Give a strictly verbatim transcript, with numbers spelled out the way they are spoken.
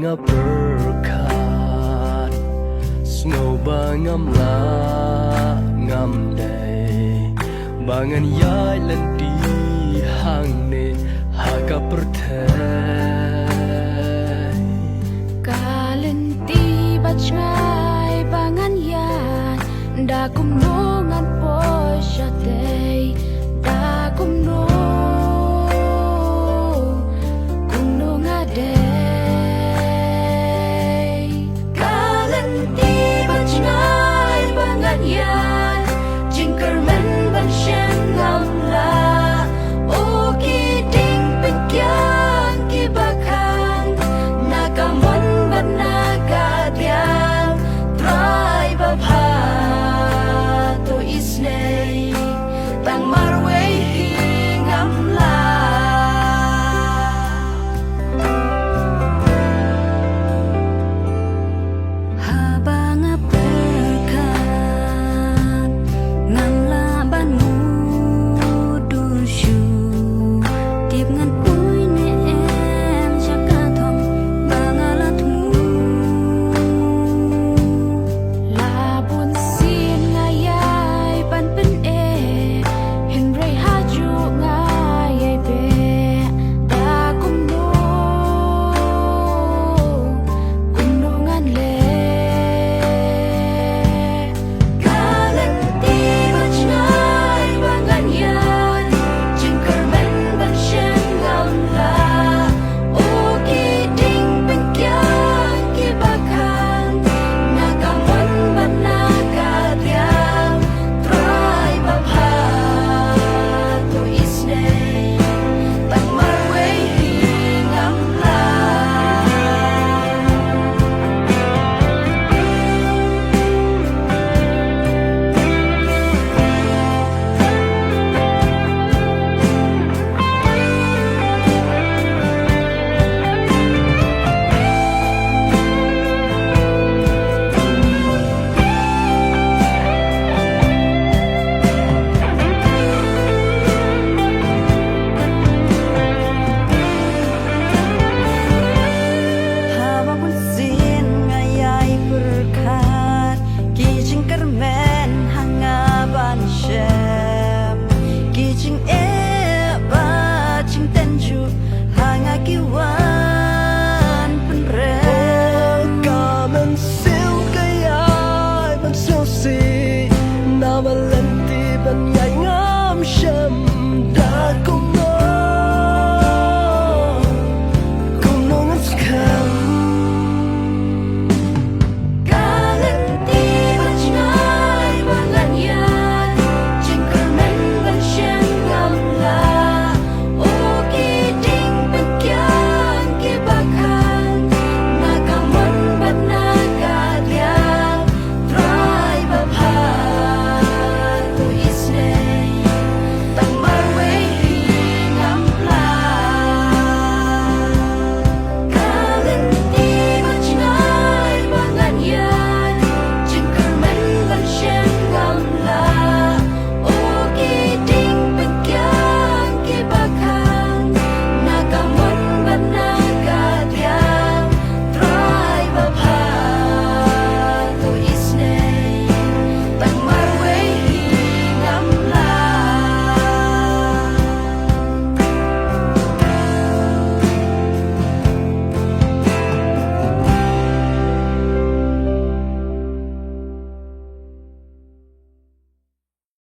nga pyrkhat, sngew ba ngam lah ngam dei ba ngan ïaid lynti hangne ha ka pyrthei. Ka lynti ba jngai ba ngan ïaid, da kumno ngan poi shatei, da kumno, kumno nga dei. Ka lynti ba jngai ba ngan ïaid, jingkyrmen ban shem ngam lah. O ki dieng pynkhiang kiba khang, na ka mon bad na ka diang, Trai babha, to isynei. Tang mar